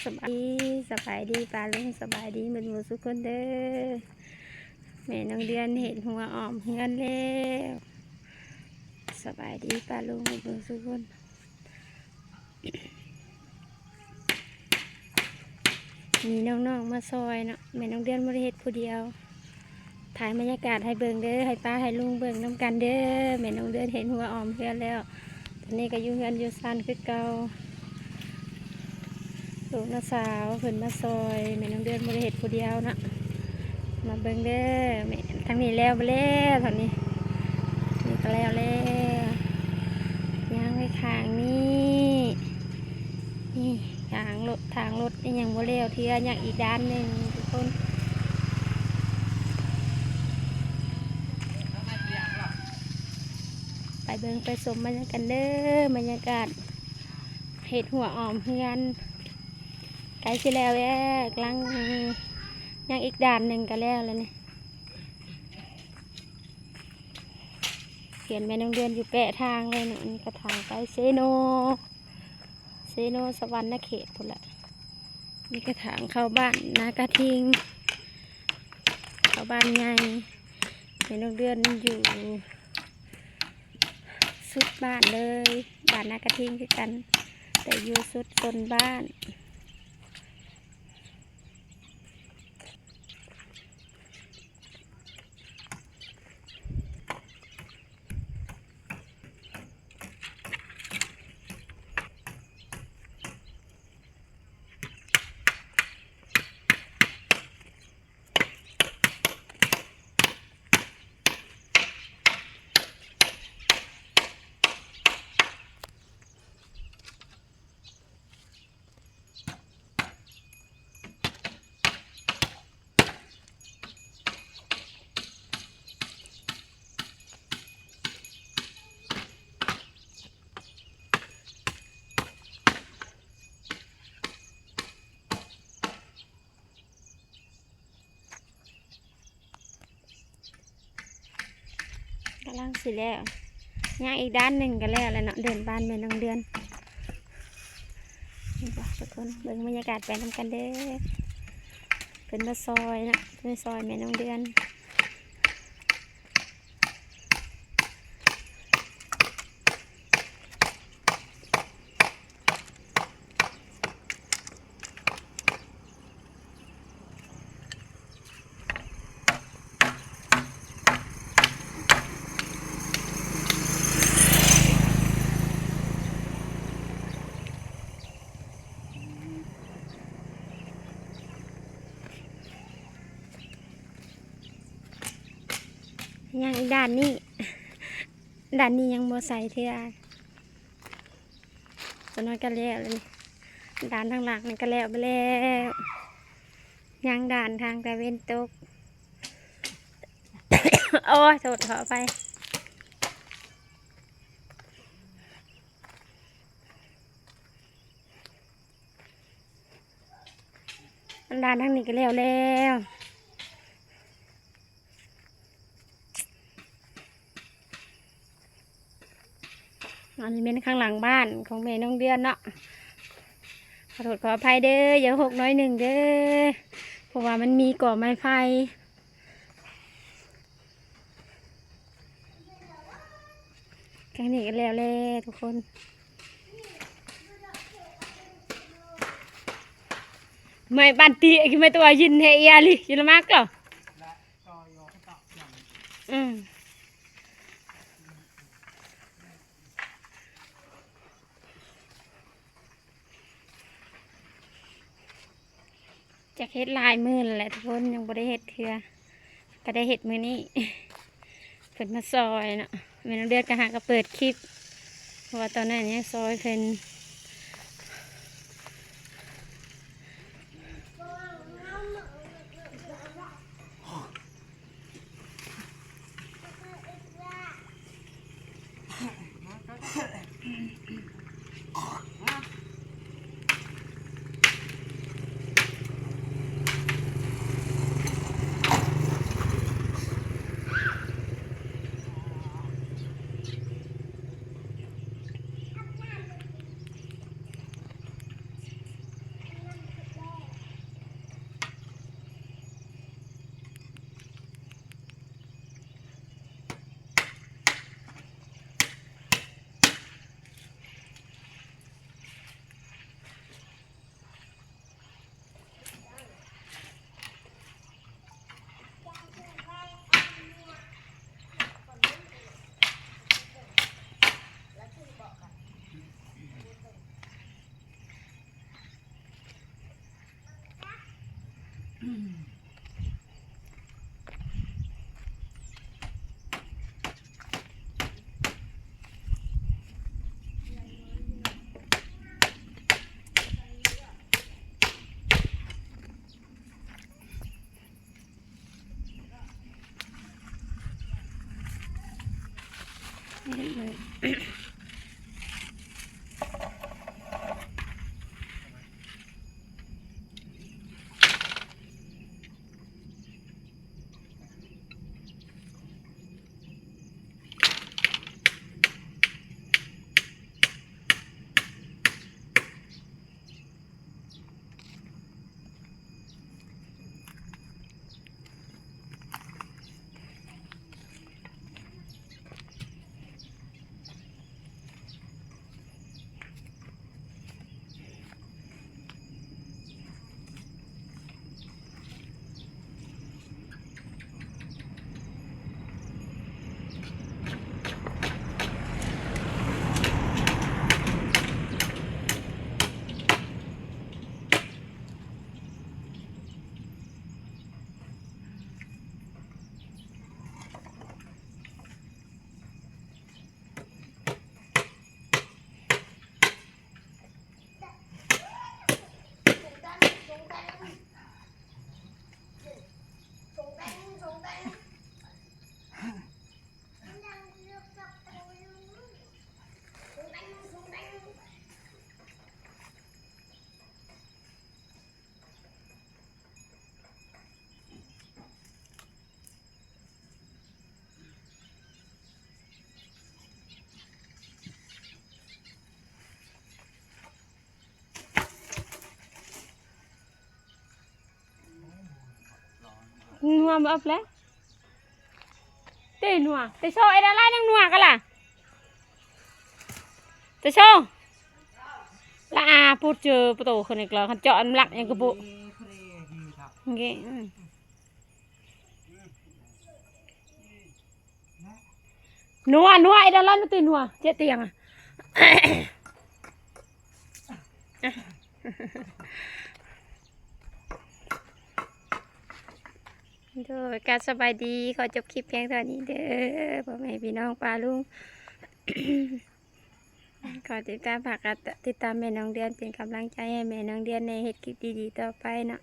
ສະບາຍດີ ສະບາຍດີປ້າລຸງ ສະບາຍດີໝົດໝູ່ສູ່ຄົນເດີ. ແມ່ນ້ອງເດືອນເຮັດຮົ້ວອ້ອມເຮືອນແລ້ວ. ສະບາຍດີປ້າລຸງໝົດໝູ່ສູ່ຄົນ. ມີນ້ອງໆມາຊ່ອຍເນາະ ແມ່ນ້ອງເດືອນບໍ່ໄດ້ເຮັດຜູ້ດຽວ. ຖ່າຍບັນຍາກາດໃຫ້ເບິ່ງເດີ ໃຫ້ປ້າໃຫ້ລຸງເບິ່ງນຳກັນເດີ. ແມ່ນ້ອງເດືອນເຮັດຮົ້ວອ້ອມເຮືອນແລ້ວ. ຕອນນີ້ກໍຢູ່ເຮືອນຢູ່ຊານຄືເກົ່າ. ລູກນ້າສາວເພິ່ນມາຊ່ອຍ ແມ່ນ້ອງເດືອນບໍ່ໄດ້ເຮັດຜູ້ດຽວເນາະ. ມາເບິ່ງເດີ ແມ່ ທາງນີ້ແລ້ວບໍ່ແລ້ວ ທາງນີ້ ນີ້ກໍແລ້ວແລ້ວ. ຍັງໄວ້ຂ້າງນີ້ ນີ້ທາງລົດ ທາງລົດນີ້ຍັງບໍ່ແລ້ວເທື່ອ ຍັງອີກດ້ານໜຶ່ງທຸກຄົນ. ໄປເບິ່ງໄປຊົມມັນນຳກັນເດີ ບັນຍາກາດເຮັດຮົ້ວອ້ອມເຮືອນ. ໃກ້ຊິແລ້ວແລ້ວ ກຳລັງ ຍັງອີກດ້ານໜຶ່ງກໍແລ້ວແລ້ວນີ້. ເຫັນແມ່ນ້ອງເດືອນຢູ່ແປະທາງເລີຍເນາະ. ອັນນີ້ກະທາງໄປເຊໂນ ເຊໂນສະຫວັນນະເຂດພຸ້ນແຫຼະ. ນີ້ກະທາງເຂົ້າບ້ານນາກະທິງ ເຂົ້າບ້ານໃຫຍ່. ແມ່ນ້ອງເດືອນຢູ່ສຸດບ້ານເລີຍ ບ້ານນາກະທິງຄືກັນ ແຕ່ຢູ່ສຸດຕົ້ນບ້ານ. ກຳລັງຊິແລ້ວ ຍັງອີກດ້ານໜຶ່ງກໍແລ້ວແລ້ວເນາະ ເດີ່ນບ້ານແມ່ນ້ອງເດືອນ. ນີ້ບໍ່ ທຸກຄົນ ເບິ່ງບັນຍາກາດໄປນຳກັນເດີ. ເພິ່ນມາຊ່ອຍເນາະ ເພິ່ນມາຊ່ອຍແມ່ນ້ອງເດືອນ. ຍັງອີກດ້ານນີ້ ດ້ານນີ້ຍັງບໍ່ໃສ່ເທື່ອ. ຕົວນ້ອຍກໍແລ້ວແລ້ວນີ້ ດ້ານທາງຫຼັງນີ້ກໍແລ້ວໄປແລ້ວ ຍັງດ້ານທາງຕາເວັນຕົກ. ໂອ້ຍ ໂທດ ຂໍອະໄພ. ອັນດ້ານທາງນີ້ກໍແລ້ວແລ້ວ. ອັນນີ້ແມ່ນຂ້າງຫຼັງບ້ານຂອງແມ່ນ້ອງເດືອນເນາະ. ຂໍໂທດຂໍອະໄພເດີ ຢ່າຮົກໜ້ອຍໜຶ່ງເດີ ເພາະວ່າມັນມີກໍໄມ້ໄຜ່. ທາງນີ້ກໍແລ້ວແລ້ວທຸກຄົນ. ໄມ້ບ້ານຕິ ໄອ້ກິນໄມ້ຕົວຍິນເຮເອຍລີ ຢູ່ລະມາກກໍ ອືມ. ຈັກເຮັດຫຼາຍມື້ແລ້ວແຫຼະທຸກຄົນ ຍັງບໍ່ໄດ້ເຮັດເທື່ອ ກໍໄດ້ເຮັດມື້ນີ້ ເພິ່ນມາຊ່ອຍເນາະ. ແມ່ນ້ອງເດືອນກໍຫາກໍເປີດຄລິບ ເພາະວ່າຕອນນັ້ນຍັງຊ່ອຍເພິ່ນ. ອາບນ້ຳ ນົວມາເອົາແລ້ວ ເຕນົວ ເຕໂຊ ເອດາລາຍນັງນົວກະລະ ເຕໂຊ ລະອາປູດເຈີປະຕູຂຶ້ນອີກແລ້ວ ຄັນເຈາະອັນລັກຫຍັງກະບຸ ເງ ອືມ. ນົວ ນົວ ໄອ້ດາລອນ ນະຕິນົວ ເຈັດຕຽງອະ. ໂດຍ ກາສະບາຍດີ ຂໍຈົບຄລິບພຽງເທົ່ານີ້ເດີ ພໍ່ແມ່ພີ່ນ້ອງປ້າລຸງ ຂໍຕິດຕາມ ຝາກຕິດຕາມແມ່ນ້ອງເດືອນ ເປັນກຳລັງໃຈໃຫ້ແມ່ນ້ອງເດືອນ ໃນເຮັດຄລິບດີໆຕໍ່ໄປເນາະ.